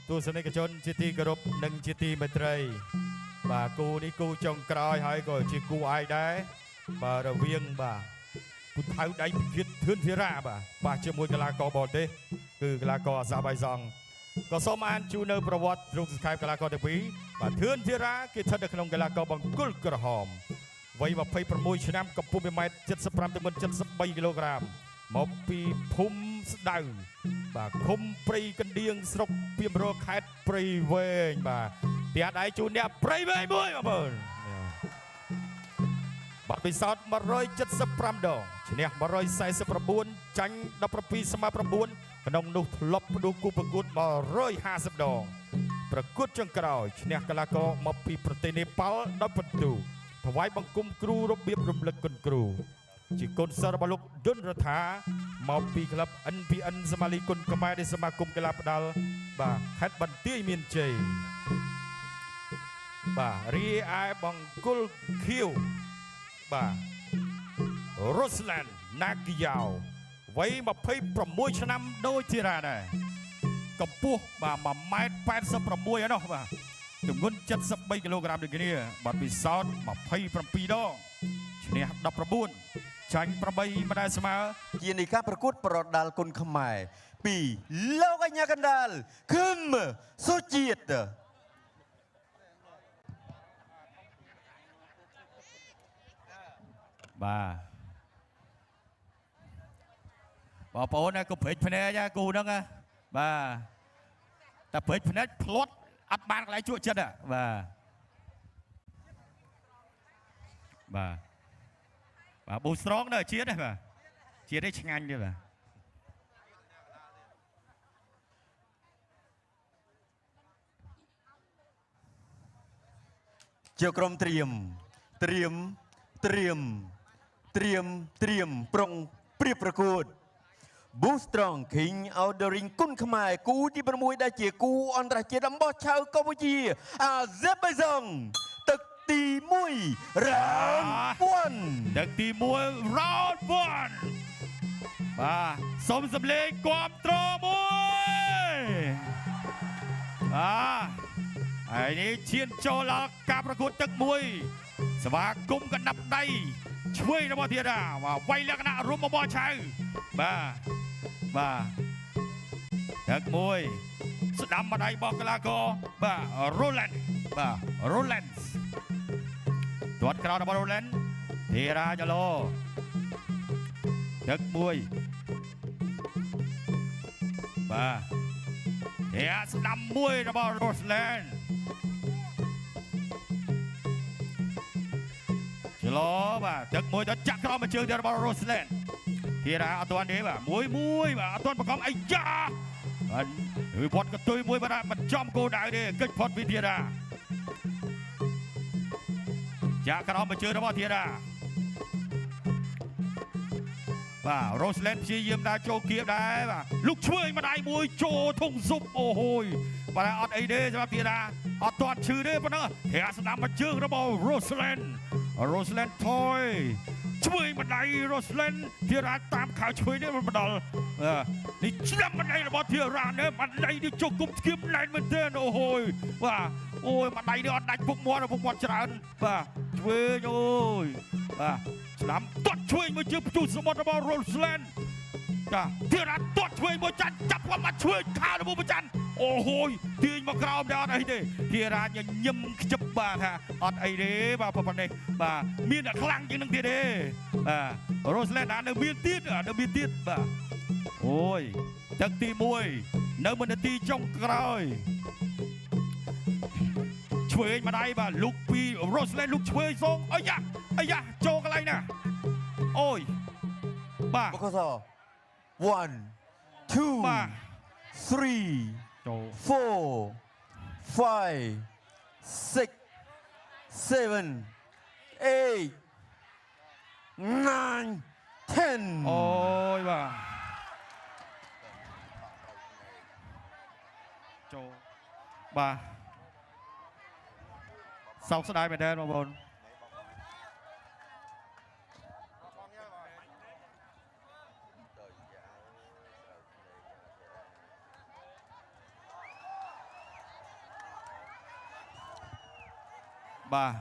ទស្សនិកជនជាទីគោរពនិងជាទីមេត្រីបាទគូនេះគូចុងក្រោយហើយក៏ជាគូឯកដែរបាទរវាងបាទពូថៅដៃពិឃាតធឿនធីរ៉ាបាទបាទជាមួយកីឡាករបរទេសគឺកីឡាករអាសាបៃសង់ក៏សូមអានជូននៅប្រវត្តិរូបសង្ខេបកីឡាករទាំងពីរបាទធឿនធីរ៉ាគេស្ថិតនៅក្នុងកីឡាករបង្គោលក្រហមវ័យ26ឆ្នាំកម្ពស់1ម៉ែត្រ75ទម្ងន់73គីឡូក្រាមមកពីភូមិស្ដៅបាទឃុំព្រៃកណ្ដៀងស្រុកពីមរខេត្តព្រៃវែងបាទផ្ទះដៃជូនអ្នកព្រៃវែងមួយបងប្អូនបាទពិសោធន៍175ដងឈ្នះ149ចាញ់17ស្មើ9ក្នុងនោះធ្លាប់ផ្ដួលគូប្រកួត150ដងប្រកួតចុងក្រោយឈ្នះកីឡាករមកពីប្រទេសនេប៉ាល់ដោយពិន្ទុថ្វាយបង្គំគ្រូរបៀបរំលឹកគុណគ្រូជាកូនសិស្សរបស់លោកឌុនរដ្ឋាមកពីក្លឹប NPN សមាលីគុណខ្មែរនៃសមាគមកីឡាផ្ដាល់បាទខេត្តបន្ទាយមានជ័យបាទរីឯបង្គោលខៀវបាទរ៉ូស្លានណាគីយ៉ាវវ័យ26ឆ្នាំដូចធីរ៉ាដែរកម្ពស់បាទ1ម៉ែត្រ86ឯណោះបាទទម្ងន់73គីឡូក្រាមដូចគ្នាបាត់ពិសោធន៍27ដងឈ្នះ19ចាញ់8មិនដែលស្មើជានៃការប្រកួតប្រដាល់គុណខ្មែរពីលោកអញ្ញាកណ្ដាលខឹមសុជាតិបាទបងប្អូនកុំព្រិចភ្នែកគូហ្នឹងបាទតែព្រិចភ្នែកផ្លាត់អត់បានកន្លែងជក់ចិត្តបាទបាទបាទប៊ូស្រងនៅជាតិទេបាទជាតិនេះឆ្ងាញ់ទេបាទជាក្រុមត្រៀមត្រៀមត្រៀមត្រៀមត្រៀមប្រុងព្រៀបប្រកួត Boostrong King Ordering គុណខ្មែរគូទី6ដែលជាគូអន្តរជាតិអំបោះឆៅកម្ពុជាអាហ្សេបៃហ្សង់ទឹកទី1 round 1ទឹកទី1 round 1បាទសូមសម្លេងគាំទ្រមួយបាទហើយនេះឈានចូលដល់ការប្រកួតទឹកមួយស្វាគមន៍កណ្ដាប់ដៃឆ្វេងរបស់ធីរ៉ាបាទវាយលក្ខណៈរុំបបឆៅបាទបាទទឹកមួយស្ដាំម្ដាយរបស់កីឡាករបាទរ៉ូឡែនបាទរ៉ូឡែនទាត់ក្រោយរបស់រ៉ូឡែនធីរ៉ាចឡូទឹកមួយបាទធាស្ដាំមួយរបស់រ៉ូស្លែនចឡូបាទទឹកមួយទៅចាក់ក្រោមជើងទៀតរបស់រ៉ូស្លែនធីរ៉ាអត់ទាន់ទេបាទមួយមួយបាទអត់ទាន់បង្ខំអីយ៉ាបាទវិវត្តកតុយមួយបាទមិនចំគោលដៅទេកិច្ចផុតពីធីរ៉ាចាក់ក្រោមជើងរបស់ធីរ៉ាបាទរ៉ូស្លែនព្យាយាមដើរចូលគៀបដែរបាទលុកឆ្វេងម្ដាយមួយចូលធុងស៊ុបអូហូយបាទអត់អីទេសម្រាប់ធីរ៉ាអត់ទាន់ឈឺទេប៉ុណ្ណឹងធាស្ដាំមកជើងរបស់រ៉ូស្លែនរ៉ូស្លែនថយឆ្វេងម្ដាយរ៉ូស្លែនធីរ៉ាតាមខៅឆ្វេងនេះមិនដល់នេះឆ្នាំម្ដាយរបស់ធីរ៉ានេះម្ដាយនេះជុកគុំធៀមណែនមែនទេអូហូយបាទអូយម្ដាយនេះអត់ដាច់ពុកមាត់ពុកមាត់ច្រើនបាទឆ្វេងអូយបាទស្ដាំទាត់ឆ្វេងមួយជើងផ្ទុះសមុទ្ររបស់រ៉ូស្លែនចាធីរ៉ាទាត់ឆ្វេងមួយចាន់ចាប់គាត់មកឆ្វេងខារបស់ប្រច័នអូហូយទាញមកក្រោមដែរអត់អីទេធីរ៉ាញញឹមខ្ជិបបាទថាអត់អីទេបាទប៉ុណ្ណេះបាទមានតែខ្លាំងជាងនឹងទៀតទេបាទរ៉ូស្លែននៅមានទៀតនៅមានទៀតបាទអូយទឹកទី1នៅមួយនាទីចុងក្រោយឆ្វេងម្ដាយបាទលុកពីរ៉ូស្លែនលុកឆ្វេងសងអាយ៉ាអាយ៉ាចូលកន្លែងណាអូយបាទ 1 2 បាទ 3 4 5 6 7 8 9 10អូយបាទចូលបាទសោកស្ដាយមែនទែនបងប្អូន បាទ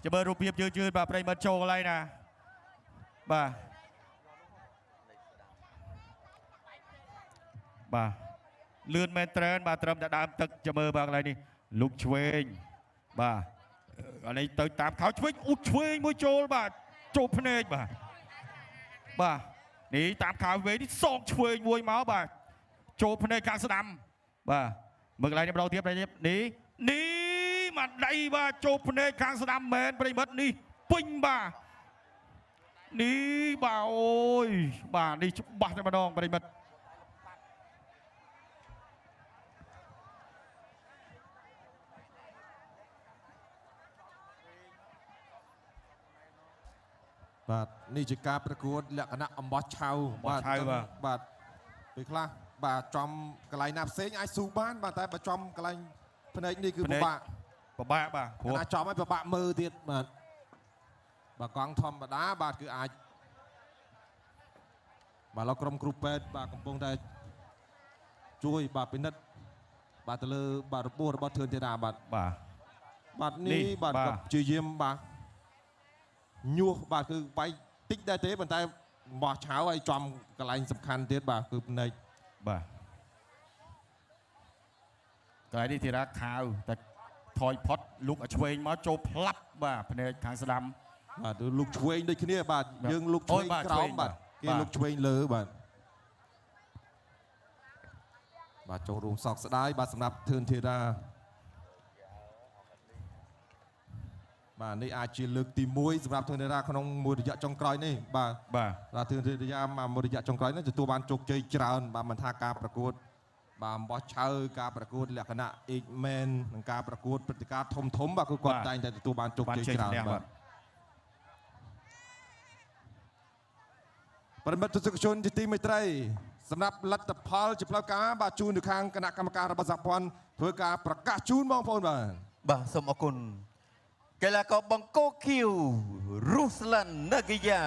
ចាំមើលរូបភាពយឺតៗបាទប្រិយមិត្តចូលកន្លែងណាបាទបាទលឿនមែនត្រែនបាទត្រឹមតែដើមទឹកចាំមើលបាទកន្លែងនេះលុកឆ្វេងបាទអានេះទៅតាមខោឆ្វេងអ៊ូឆ្វេងមួយចូលបាទចូលភ្នែកបាទបាទនេះតាមខោវេងនេះសងឆ្វេងមួយមកបាទចូលភ្នែកខាងស្ដាំបាទមើលកន្លែងនេះម្ដងទៀតប្រិយមិត្តនេះនេះមកដៃបាទចូលភ្នែកខាងស្ដាំមែនប្រិយមិត្តនេះពេញបាទនេះបាទអូយបាទនេះច្បាស់តែម្ដងប្រិយមិត្ត បាទនេះជាការប្រកួតលក្ខណៈអំបោះឆៅបាទបាទពេលខ្លះបាទចំកន្លែងណាផ្សេងអាចស៊ូបានបាទតែបើចំកន្លែងភ្នែកនេះគឺពិបាកបាទព្រោះណាចំឲ្យពិបាកមើលទៀតបាទបើកង់ធម្មតាបាទគឺអាចបាទលោកក្រុមគ្រូពេទ្យបាទកំពុងតែជួយបាទពិនិត្យបាទទៅលើបាទរបួសរបស់ធឿនធីតាបាទបាទបាទនេះបាទក៏ព្យាយាមបាទញុះបាទគឺបាយតិចដែរទេប៉ុន្តែបោះឆៅឲ្យចំកន្លែងសំខាន់ទៀតបាទគឺភ្នែក បាទកន្លែងនេះធីរ៉ាខាវតែថយផុតលុកឲ្យឆ្វេងមកចូលផ្លាប់បាទភ្នែកខាងស្ដាំ បាទលុកឆ្វេងដូចគ្នាបាទយើងលុកឆ្វេងក្រោមបាទគេលុកឆ្វេងលើបាទបាទចូលរួមសោកស្ដាយបាទសម្រាប់ធឿនធីរ៉ាបាទនេះអាចជាលើកទី1សម្រាប់ធឿនធីរ៉ាក្នុងមួយរយៈចុងក្រោយនេះបាទបាទធឿនធីរ៉ាមួយរយៈចុងក្រោយនេះទទួលបានជោគជ័យច្រើនបាទមិនថាការប្រកួតបាទអំបោះឆៅការប្រកួតលក្ខណៈ X-Men និងការប្រកួតព្រឹត្តិការណ៍ធំធំបាទគឺគាត់តែងតែទទួលបានជោគជ័យច្រើនបាទប្រិយមិត្តទស្សនិកជនជាទីមេត្រីសម្រាប់លទ្ធផលជាផ្លូវការបាទជូនទៅខាងគណៈកម្មការរបស់សហព័ន្ធធ្វើការប្រកាសជូនបងប្អូនបាទ បាទសូមអរគុណកីឡាករបង្គោលខៀវរុស្លានណាហ្គីយ៉ា